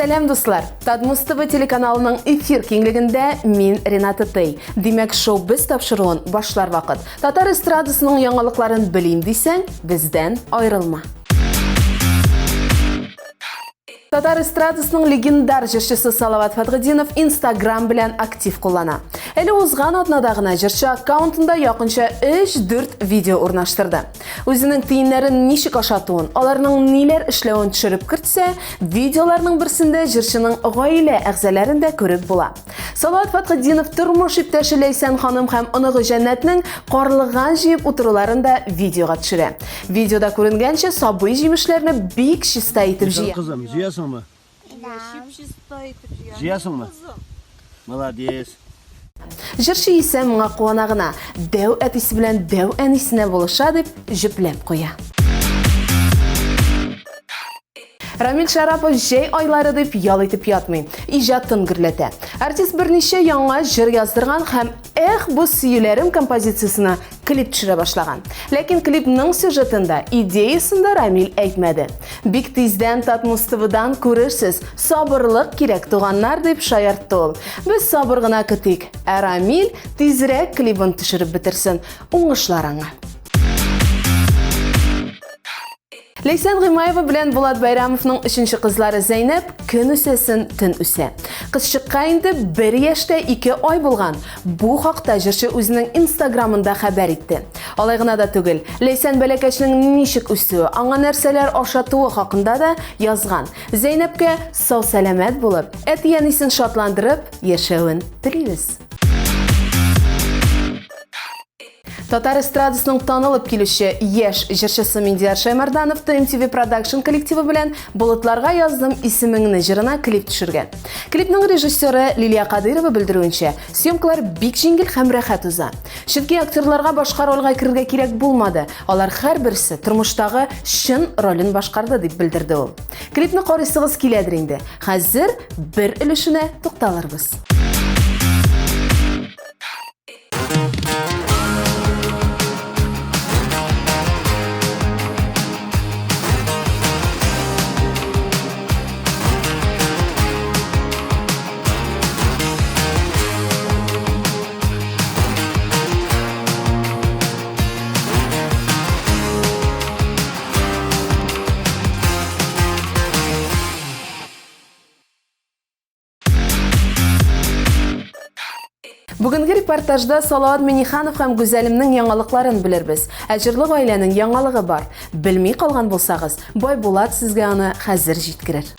Сәлам, дуслар! Татмус ТВ телеканалының эфир киңлегендә мин Рената Тей. Димәк, шоу без тапшыруын башлар вакыт. Татар эстрадасының яңалыкларын белим дисәң, бездән аерылма. Татар эстрадасының легендар җырчысы Салават Фәтхетдинов Инстаграм белән актив куллана. Әле узган атнада гына җырчы аккаунтында якынча 3-4 видео урнаштырды. Үзенең тиеннәрен ничек ашатуын, аларның ниләр эшләвен төшереп кертсә, видеоларның берсендә җырчының гаилә әгъзаларын да күреп була. Салават Фәтхетдинов тормыш иптәше Ләйсән ханым һәм оныгы Җәннәтнең карлыган җыеп утыруларын да видеога төшерә. Видеода күренгәнчә, сабый җимешләрне бик чиста итеп җыя. Кызым, җыясыңмы? Да. Чип-чиста итеп җыя. Җыясыңмы? Молодец. Җырчы исә моңа куана гына, дәү әтисе белән дәү әнисенә булыша дип җөпләп куя. Рамил Шарапов җәй айлары дип ял итеп ятмый, иҗатын гөрләтә. Артист берничә яңа җыр яздырган һәм Эх, бу сөюләрем композициясенә клип төшерә башлаган. Ләкин клипның сюжетын да, идеясын да Рамил әйтмәде. Бик тиздән Татмус ТВдан күрерсез, сабырлык кирәк, туганнар, дип шаяртты ул. Без сабыр гына көтик, ә Рамил тизрәк клибын төшереп бетерсен. Уңышлар аңа! Ләйсән Гыймаева белән Булат Байрамовның өченче кызлары Зәйнәп көн үсәсен төн үсә. Кызчыкка инде бер яшьтә ике ай булган. Бу хакта җырчы үзенең инстаграмында хәбәр итте. Алай гына да түгел, Ләйсән бәләкәчнең ничек үсүе, аңа нәрсәләр ашатуы хакында да язган. Зәйнәпкә сау-сәламәт булып, әти-әнисен шатландырып яшәвен телибез. Татар эстрадасының танылып килүче яшь җырчысы Миндияр Шаймарданов TMTV Production коллективы белән Болытларга яздым исемеңне җырына клип төшергән. Клипның режиссеры Лилия Кадыйрова белдерүенчә, съемкалар бик җиңел һәм рәхәт уза. Чөнки актерларга башка рольгә керергә кирәк булмады, алар һәрберсе тормыштагы чын ролен башкарды, дип белдерде ул. Клипны карыйсыгыз киләдер инде. Хәзер бер өлешенә тукталырбыз. Бүгенге репортажда Салават Миниханов һәм Гүзәлемнең яңалыкларын белербез. Ә җырлы гаиләнең яңалыгы бар. Белми калган булсагыз, Байбулат сезгә аны хәзер җиткерер.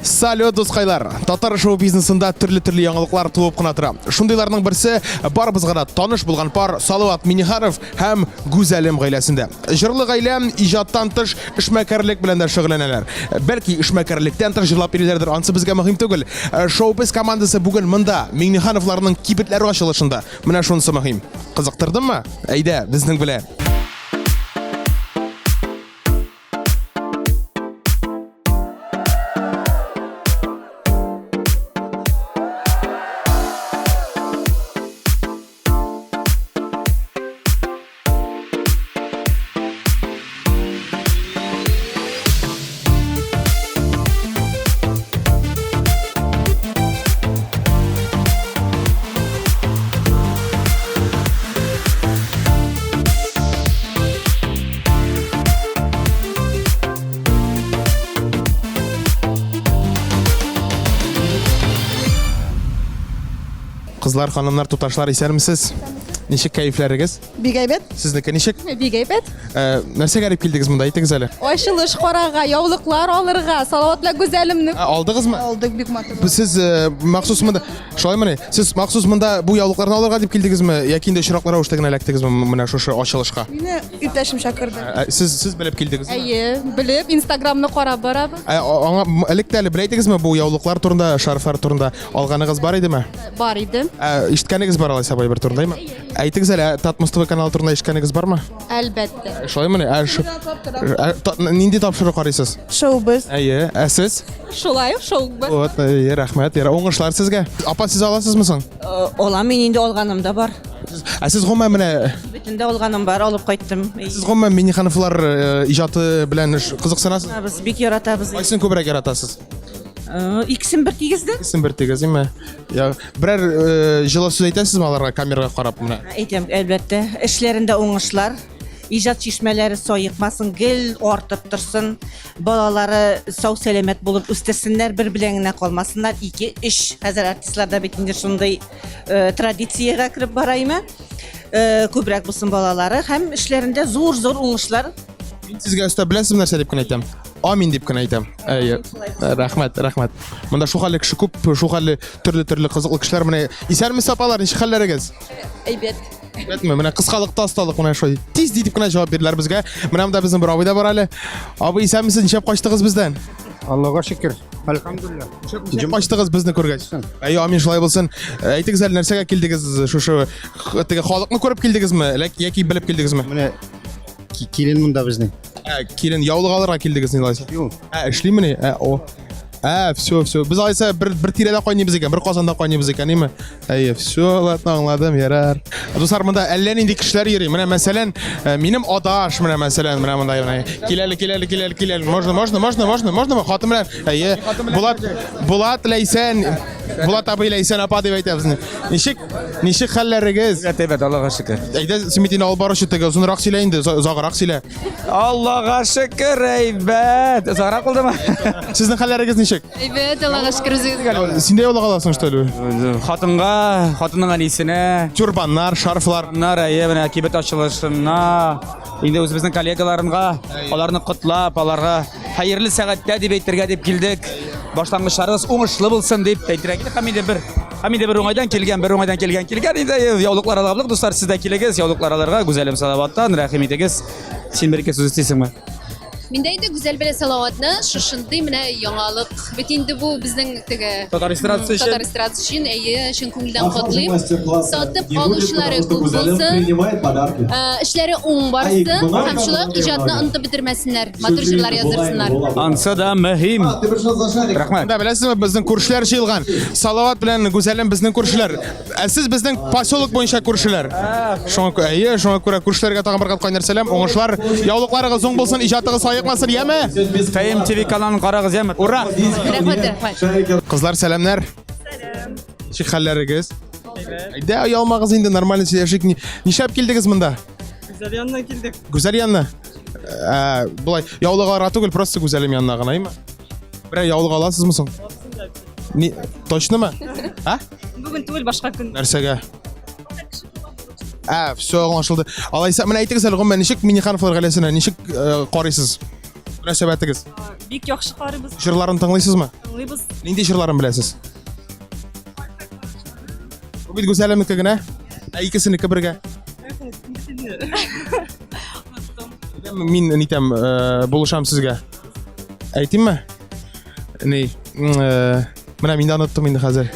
Салют, дускайлар! Татар шоу-бизнесында төрле-төрле яңалыклар туып кына тора. Шундыйларның берсе барыбызга да таныш булган пар Салават Миниханов һәм Гүзәлем гаиләсендә. Җырлы гаилә иҗаттан тыш эшмәкәрлек белән дә шөгыльләнәләр. Бәлки эшмәкәрлектән тыш җырлап йөриләрдер, ансы безгә мөһим түгел. Э, Шоу-без командасы бүген монда, Миңнехановларның кибетләре ачылышында. Менә шунысы мөһим. Кызыктырдыммы? Әйдә, безнең белән. Кызлар, ханымнар, туташлар, исәнмесез? Ничек кәефләрегез? Бик әйбәт. Сезнеке ничек? Бик әйбәт. Э, нәрсәгә дип килдегез монда, әйтегез әле? Ачылыш карарга, яулыклар алырга, Салават белән Гүзәлемне. Ә, алдыгызмы? Алдык, бик матур. Сез э, махсус монда, шулаймыни? Сез махсус монда бу яулыкларны алырга дип килдегезме, яки инде очраклы рәвештә генә эләктегезме менә шушы ачылышка? Мине иптәшем чакырды. Ә, сез сез белеп килдегезме? Әйе, белеп, Инстаграмны карап барабыз. Ә, аңа элек тә әле белә идегезме бу яулыклар турында, шарфлар турында? Алганыгыз бар идеме? Бар иде. Ә, ишеткәнегез бар алайса бу әйбер турында, әйме? Әйтегез әле, ә Татмус ТВ каналы турында ишеткәнегез бармы? Әлбәттә. Шулаймыни? Ә, ш... ә, та, нинди тапшыру карыйсыз? Шоу-без. Әйе, ә сез? Шулай, шоу-без. Вот, әйе, рәхмәт. Яра, уңышлар сезгә. Апа, сез аласызмы соң? Алам, мин инде алганым да бар. Ә сез гомумән менә Кибетендә алганым бар, алып кайттым. Сез гомумән Миннехановлар э, иҗаты белән кызыксынасыз? Без бик яратабыз. Кайсын күбрәк яратасыз? Э, икесен бер тигездә. Икесен бер тигез, име? Я, берәр э, җылы сүз әйтәсезме аларга камерага карап менә? Әйтәм, әлбәттә. Эшләрендә уңышлар, иҗат чишмәләре саекмасын, гел артып торсын. Балалары сау-сәламәт булып үстерсеннәр, бер белән генә калмасыннар. Ике, өч. Хәзер артистларда бит инде шундый э, традициягә кереп бара име. Э, күбрәк булсын балалары һәм эшләрендә зур-зур уңышлар. Мин сезгә өстәп беләсезме нәрсә дип кенә әйтәм? Амин дип кенә әйтәм. Әйе. Рәхмәт, рәхмәт. Монда шул хәлле кеше күп, шул хәлле төрле-төрле кызыклы кешеләр. Менә исәнмесез, апалар, ничек хәлләрегез? Әйбәт. Әйбәтме? Менә кыскалыкта осталык менә шулай. Тиз дип кенә җавап бирделәр безгә. Менә монда безнең бер абый да бар әле. Абый, исәнмесез, ничәп качтыгыз бездән? Аллага шөкер. Әлхәмдүлилләһ. Ничәп качтыгыз безне күргәч? Әйе, амин, шулай булсын. Әйтегез әле, нәрсәгә килдегез шушы теге халыкны күреп килдегезме, яки белеп килдегезме? Менә килен монда безнең. Ә, килен яулык алырга килдегез ни алайса? Юк. Ә, эшлимени? Ә, о. Ә, все, все. Без алайса бер бер тирәдә кайныйбыз икән, бер казанда кайныйбыз икән, име? Әйе, все, ладно, аңладым, ярар. Дуслар, монда әллә нинди кешеләр йөри. Менә мәсәлән, э, минем адаш, менә мәсәлән, менә монда менә. Кил әле, кил әле, кил әле, кил әле. Можно, можно, можно, можно, можно хатын белән. Әйе. Булат, Булат Ләйсән, Булат абый Ләйсән апа дип әйтәбез. Ничек, ничек хәлләрегез? Әйбәт, әйбәт, Аллага шөкер. Әйдә, син бит инде алып баручы теге озынрак сөйлә инде, озаграк сөйлә. Аллага шөкер, әйбәт. Озаграк булдымы? Сезнең хәлләрегез ничек? Әйбәт, Аллага шөкер үзегез. Син дә яулык аласың, что ли? Хатынга, хатынның әнисенә. Тюрбаннар, шарфлар. Нар, әйе, менә кибет ачылышына, инде үзебезнең коллегаларымга, аларны котлап, аларга хәерле сәгатьтә дип әйтергә дип килдек. Башлангычларыгыз уңышлы булсын дип әйтергә килдек. Һәм инде бер һәм инде бер уңайдан килгән, бер уңайдан килгән, килгән инде яулыклар алабыз. Дуслар, сез дә килегез, яулыклар алырга. Гүзәлем Салаваттан рәхим итегез. Син бер ике сүз өстисеңме? Миндә инде Гүзәл белән Салаватны шушындый менә яңалык. Бит инде бу безнең теге Татар эстрадасы өчен. Татар эстрадасы өчен, әйе, чын күңелдән котлыйм. Сатып алучылары күп булсын. Э, эшләре уң барсын һәм шулай ук иҗатны онытып бетермәсеннәр. Матур җырлар яздырсыннар. Ансы да мөһим. Рәхмәт. Да, беләсезме, безнең күршеләр җыелган. Салават белән Гүзәлем безнең күршеләр. Ә сез безнең поселок буенча күршеләр. Шуңа күрә, әйе, шуңа күрә күршеләргә тагын бер кат кайнар сәлам, уңышлар. Яулыкларыгыз уң булсын, иҗатыгыз саекмасын, яме? Фәем ТВ каналын карагыз, яме? Ура! Рәхмәт, рәхмәт. Кызлар, сәламнәр. Сәлам. Ничек хәлләрегез? Әйдә, оялмагыз инде, нормально сөйләшик. Нишләп килдегез монда? Гүзәл янына килдек. Гүзәл янына? Ә, болай, яулык алырга түгел, просто Гүзәлем янына гына, әйме? Берәр яулык аласызмы соң? Ни, точнымы? А? Бүген түгел, башка көн. Нәрсәгә? Ә, все аңлашылды. Алайса, менә әйтегез әле, гомумән, ничек Миннехановлар гаиләсенә ничек э, карыйсыз? Мөнәсәбәтегез? Бик яхшы карыйбыз. Җырларын тыңлыйсызмы? Тыңлыйбыз. Нинди җырларын беләсез? Бу бит Гүзәлемнеке генә. Ә икесенеке бергә. Мин нитәм, э, булышам сезгә. Әйтимме? Ни, э, менә мин дә оныттым инде хәзер.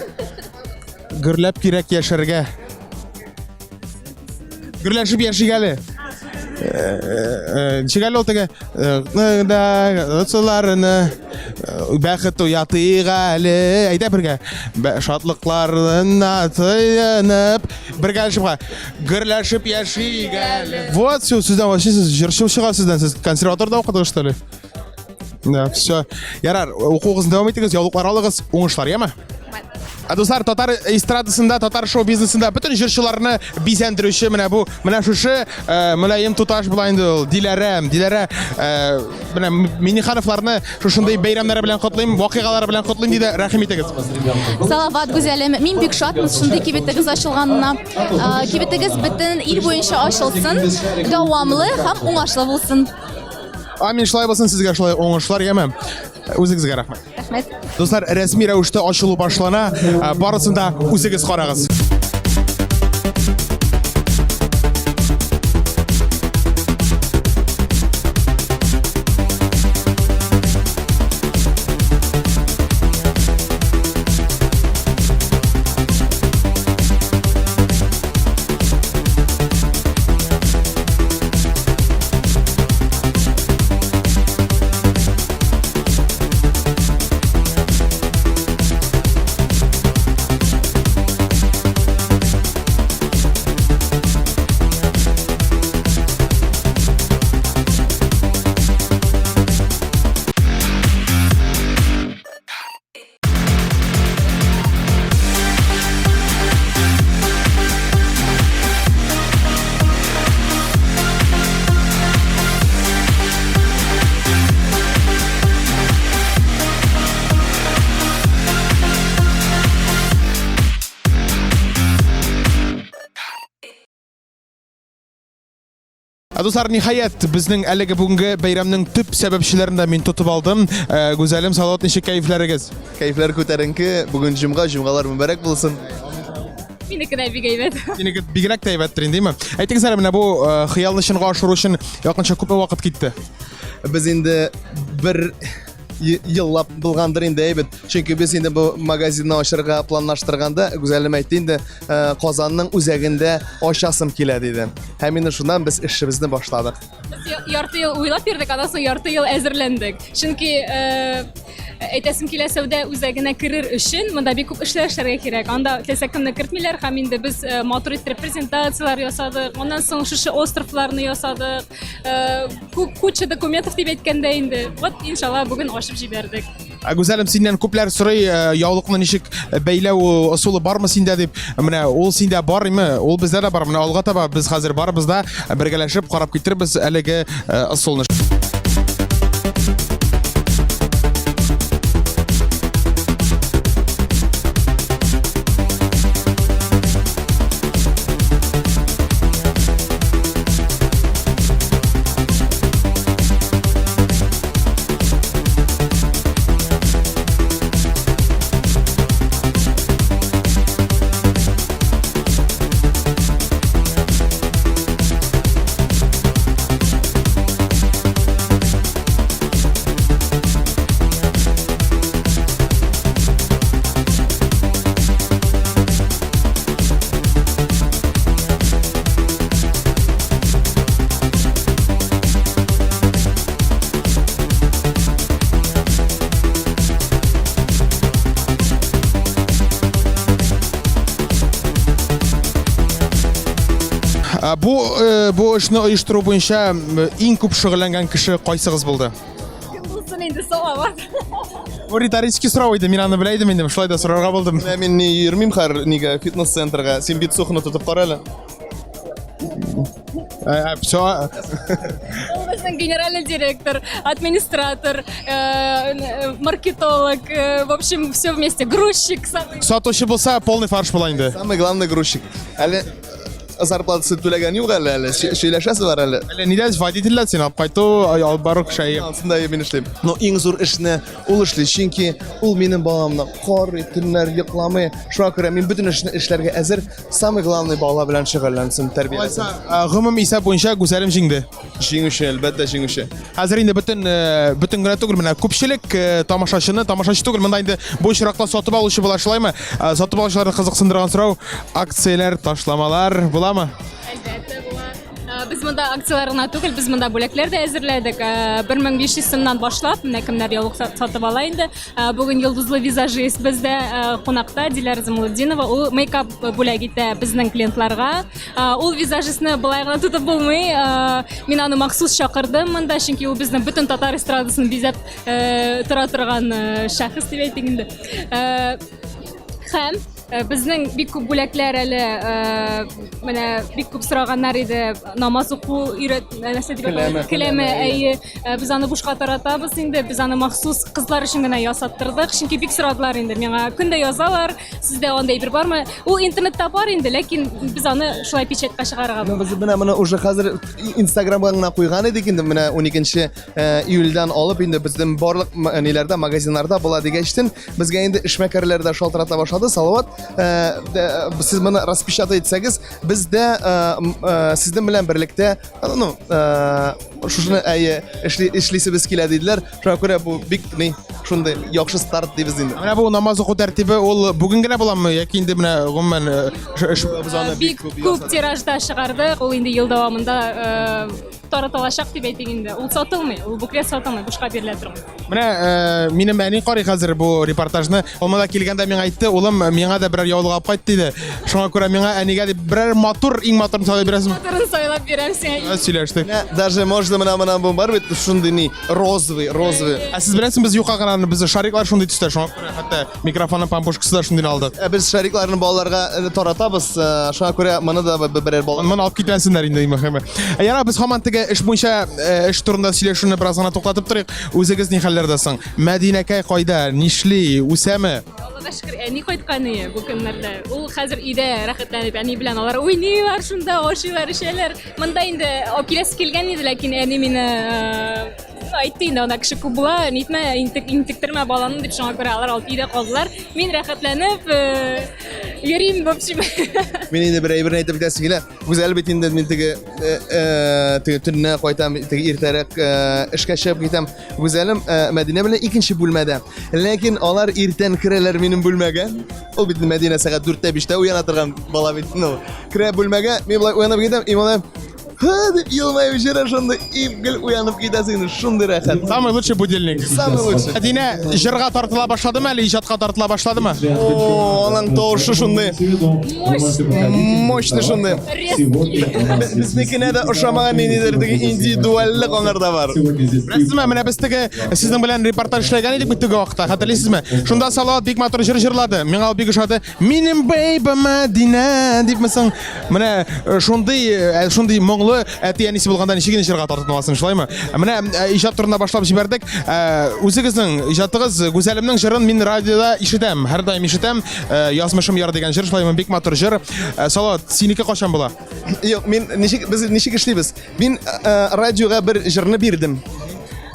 Гөрләп кирәк яшәргә. Гөрләшеп яшик әле. Э, э, ничек әле ул теге? Суларны бәхет уятыйк әле. Әйдә бергә. Шатлыкларына сыенып, бергәләшеп гөрләшеп яшик әле. Вот, все, сездән вообще сез җырчы чыга сездән. Сез консерваторда укыдыгыз, что ли? Да, все. Ярар, укуыгызны дәвам итегез, яулыклар алыгыз, уңышлар, яме? Ә дуслар, татар эстрадасында, татар шоу-бизнесында бөтен җырчыларны бизәндерүче менә бу, менә шушы э, мөлаем туташ була инде ул, Диләрә, Диләрә, э, менә Миннехановларны шушындый бәйрәмнәре белән котлыйм, вакыйгалары белән котлыйм диде, рәхим итегез. Салават Гүзәлем, мин бик шатмын шундый кибетегез ачылганына. Э, кибетегез бөтен ил буенча ачылсын, дәвамлы һәм уңышлы булсын. Амин, шулай булсын, сезгә шулай уңышлар, яме. Үзегезгә рәхмәт. Рәхмәт. Дуслар, рәсми рәвештә ачылу башлана. Барысын да үзегез карагыз. Ә, Дуслар, ниһаять, безнең әлеге бүгенге бәйрәмнең төп сәбәпчеләрен дә мин тотып алдым. Ә, Гүзәлем, Салават, ничек кәефләрегез? Кәефләр күтәренке. Бүген җомга, җомгалар мөбарәк булсын. Минеке дә бик әйбәт. Синеке бигрәк тә әйбәттер инде, димме? Әйтегез әле, менә бу э, хыялны чынга ашыру өчен якынча күпме вакыт китте? Без инде бер еллап булгандыр инде әйбәт. Чөнки без инде бу магазинны ачырга планлаштырганда, Гүзәлем әйтте инде, э, Казанның үзәгендә ачасым килә диде. Һәм инде шуннан без эшебезне башладык. Без ярты ел уйлап йөрдек, аннан соң ярты ел әзерләндек. Чөнки э, әйтәсем килә, сәүдә үзәгенә керер өчен монда бик күп эшләр эшләргә кирәк. Анда теләсә кемне кертмиләр һәм инде без э, матур иттереп презентацияләр ясадык. Аннан соң шушы островларны ясадык. Э, куча документов дип әйткәндә инде. Вот, иншалла, бүген ачып җибәрдек. Ә, Гүзәлем, синнән күпләр сорый, э, яулыкны ничек бәйләү ысулы бармы синдә дип. Менә ул синдә бар име? Ул бездә дә бар. Менә алга таба без хәзер барыбыз да бергәләшеп карап китербез әлеге э, ысулны. Ә, Бу э, бу эшне оештыру буенча иң күп шөгыльләнгән кеше кайсыгыз булды? Кем булсын инде Салават. Бу риторический сорау иде, мин аны белә идем инде, шулай да сорарга булдым. Менә мин ни йөрмим хәзер нигә фитнес-центрга. Син бицухны тотып кара әле. Все. Ул безнең генеральный директор, администратор, э, маркетолог, э, в общем, все вместе, грузчик самый. Сатучы булса, полный фарш була инде. Самый главный грузчик. Әле зарплатасы түләгән юк әле, әле сөйләшәсе бар әле. Әле нидә водительләр син алып кайту, алып бару кеше. Ансында мин эшлим. Но иң зур эшне ул эшли, чөнки ул минем баламны карый, төннәр йокламый. Шуңа күрә мин бөтен эшне эшләргә әзер. Самый главный бала белән шөгыльләнсен, тәрбияләсен. Гомум исәп буенча Гүзәлем җиңде. Җиңүче, әлбәттә, җиңүче. Хәзер инде бөтен э, бөтен генә түгел, менә күпчелек э, тамашачыны, тамашачы түгел, монда инде бу очракта сатып алучы була, шулаймы? Э, сатып алучыларны кызыксындырган сорау, акцияләр, ташламалар буламы? Әлбәттә була. Без монда акцияләр гына түгел, без монда бүләкләр дә әзерләдек. 1500 сумнан башлап, менә кемнәр яулык сатып ала инде. Бүген йолдызлы визажист бездә кунакта Диләр Замалутдинова. Ул мейкап бүләк итә безнең клиентларга. Ул визажистны болай гына тотып булмый. Мин аны махсус чакырдым монда, чөнки ул безнең бөтен татар эстрадасын бизәп тора торган шәхес дип әйтик инде. Һәм Э, безнең бик күп бүләкләр әле э, менә бик күп сораганнар иде намаз уку өйрәт э, нәрсә дип Келәме, келәме әйе без аны бушка таратабыз инде без аны махсус кызлар өчен генә ясаттырдык чөнки бик сорадылар инде миңа көн дә язалар сездә андый әйбер бармы ул интернетта бар инде ләкин без аны шулай печатька чыгарырга Ну, без менә моны уже хәзер Инстаграмга гына куйган идек инде менә 12 июльдән алып инде безнең барлык ниләрдә магазиннарда була дигәчтен безгә инде эшмәкәрләр дә шалтырата башлады. Салават, сез моны распечатать итсәгез, без дә сезнең белән берлектә, ну, шушыны әйе эшли эшлисебез килә диделәр. Шуңа күрә бу бик ни шундый яхшы старт дибез инде. Менә бу намаз уку тәртибе ул бүген генә буламы яки инде менә гомумән Без аны бик күп тиражда чыгардык. Ул инде ел дәвамында таратылачак дип әйтик инде. Ул сатылмый, ул буклет сатылмый, бушка бирелә торган. Менә э, минем әни карый хәзер бу репортажны. Ул монда килгәндә миңа әйтте, улым, миңа да берәр яулык алып кайт диде. Шуңа күрә миңа әнигә дип берәр матур, иң матурын сайлап бирәсеңме? Матурын сайлап бирәм сиңа. Ә, Сөйләштек. Менә даже можно менә менә бу бар бит шундый ни розовый, розовый. Ә сез беләсезме, без юка гына Аннан без шариклар шундый төстә, шуңа күрә хәтта микрофонның пампушкасы да шундый алдык. Ә без шарикларны балаларга э, таратабыз, э, шуңа күрә моны да берәр бала. Моны алып китмәсеннәр инде, иң мөһиме. Ә, Яра, без һаман теге эш буенча э, эш турында сөйләшүне бераз гына туктатып торыйк. Үзегез ни хәлләрдә соң? Мәдинәкәй кайда? Нишли? Үсәме? Аллага шөкер, әни кайткан иде бу көннәрдә. Ул хәзер өйдә рәхәтләнеп әни белән алар уйныйлар шунда, ашыйлар, эчәләр. Монда инде алып киләсе килгән иде, ләкин әни мине э, Айтты инде, анда кеше күп була, нитмә, интек, интектермә баланы дип, шуңа күрә алар алып өйдә калдылар. Мин рәхәтләнеп э, йөрим, в общем. Мин инде бер әйберне әйтеп китәсе килә. Гүзәл бит инде мин теге э, э, теге төнне кайтам, теге иртәрәк эшкә чыгып китәм. Гүзәлем Мәдинә белән икенче бүлмәдә. Ләкин алар иртән керәләр минем бүлмәгә. Ул бит Мәдинә сәгать 4-тә 5-тә уяна торган бала бит. Ну, керә бүлмәгә, мин болай уянып китәм, и малай Һы дип елмаеп җөрә шундый, и гел уянып китәсең инде, шундый рәхәт. Самый лучший будильник. Самый лучший. Мәдинә җырга тартыла башладымы әле, иҗатка тартыла башладымы? О, аның тавышы шундый. Мощный шундый. Безнекенә дә ошамаган ниндидер теге индивидуальлек аңарда бар. Беләсезме, менә без теге сезнең белән репортаж эшләгән идек бит теге вакытта, хәтерлисезме? Шунда Салават бик матур җыр җырлады. Миңа ул бик ошады. Минем бейбі Мәдинә дипме соң? Менә э, шундый э, шундый моңлы әти-әнисе булганда ничек инде җырга тартып аласың, шулаймы? Ә Менә э, иҗат турында башлап җибәрдек. Үзегезнең иҗатыгыз Гүзәлемнең җырын мин радиода ишетәм, һәрдаим ишетәм. Язмышым яр дигән җыр, шулаймы? Бик матур җыр. Салават, синеке кайчан була? Юк, мин ничек без ничек эшлибез? Мин радиога бер җырны бирдем.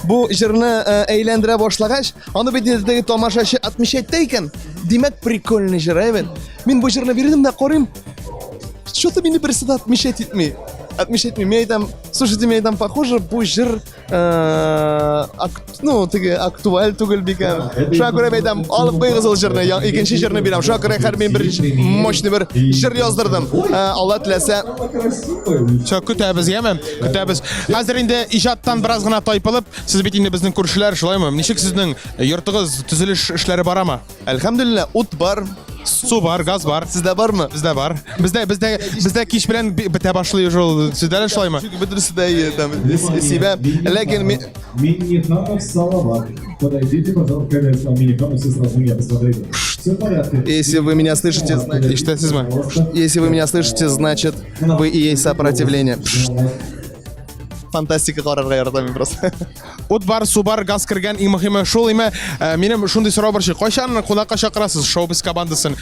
Бу җырны әйләндерә башлагач, аны бит инде теге тамашачы отмечать итә икән. Димәк, прикольный җыр, әйбәт. Мин бу җырны бирдем дә карыйм. Что-то мине берсе дә отмечать итми. Отмечать итми. Мин әйтәм, слушайте, мин әйтәм, похоже, бу җыр э, ну, теге актуаль түгел микән. Шуңа күрә мин әйтәм, алып куегыз ул җырны, икенче җырны бирәм. Шуңа күрә хәзер мин бер мощный бер җыр яздырдым. Э, Алла теләсә, Все, көтәбез, яме? Көтәбез. Хәзер инде иҗаттан бераз гына тайпылып, сез бит инде безнең күршеләр, шулаймы? Ничек сезнең йортыгыз төзелеш эшләре барамы? Әлхәмдүлилләһ, ут бар. Су бар, газ бар. Сездә бармы? Бездә бар. Бездә бездә бездә кич белән бетә башлый уже ул. Сездә дә шулаймы? Чөнки бөтенесе дә ие, там сибә. Ләкин мин Минниханов Салават. Подойдите, пожалуйста, к камере, Минниханов, все сразу меня посмотрели. Все в порядке. Если вы меня слышите, значит... Ишетәсезме? Если вы меня слышите, значит, вы и есть сопротивление. Фантастика карарга яратам мин просто. Ут бар, су бар, газ кергән, иң мөһиме шул име. Э, минем шундый сорау бар, кайчан кунакка чакырасыз шоу-биз командасын?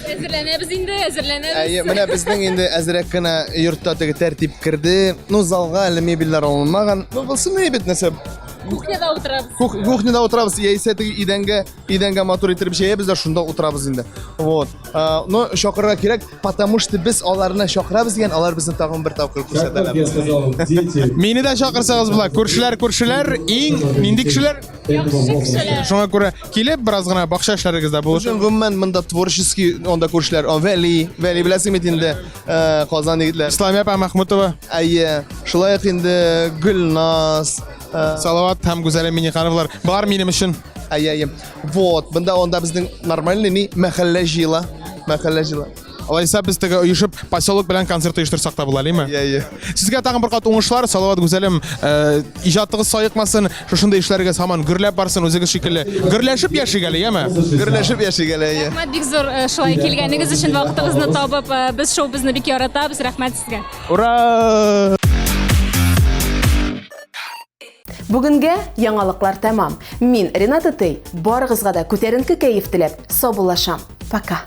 Әзерләнәбез инде, әзерләнәбез. Әйе, менә безнең инде әзрәк кенә йортта теге тәртип керде. Ну, залга әле мебельләр алынмаган. Ну, булсын әйбәт нәрсә. Кухняда утырабыз. Кухняда утырабыз, яисә теге идәнгә, идәнгә матур итеп җәябез дә шунда утырабыз инде. Вот. Но чакырырга кирәк, потому что без аларны чакырабыз дигән, алар безне тагын бер тапкыр күрсәтәләр. Мине дә чакырсагыз була. Күршеләр, күршеләр, иң нинди кешеләр? Яхшы кешеләр. Шуңа күрә килеп бераз гына бакча эшләрегездә булышып. Гомумән монда творческий анда күршеләр. Вәли, Вәли беләсең бит инде, э, Казан егетләр. Исламия апа Махмутова. Әйе, шулай ук инде Гөлназ, э, Салават һәм Гүзәлем Миннехановлар. Болар минем өчен. Әйе, әйе. Вот, бында онда безнең нормальный ни мәхәллә җыела. Мәхәллә җыела. Алайса без теге оешып поселок белән концерт оештырсак та була, әйеме? Әйе, әйе. Сезгә тагын бер кат уңышлар, Салават Гүзәлем, э, иҗатыгыз саекмасын, шушындый эшләрегез һаман гөрләп барсын, үзегез шикелле. Гөрләшеп яшик әле, яме? Гөрләшеп яшик әле, әйе. Рәхмәт бик зур э, шулай килгәнегез өчен, вакытыгызны табып, э, без шоу безне бик яратабыз. Рәхмәт сезгә. Ура! Бүгенгә яңалыклар тәмам. Мин, Рената Тей, барыгызга да күтәренке кәеф теләп, саубуллашам. Пока!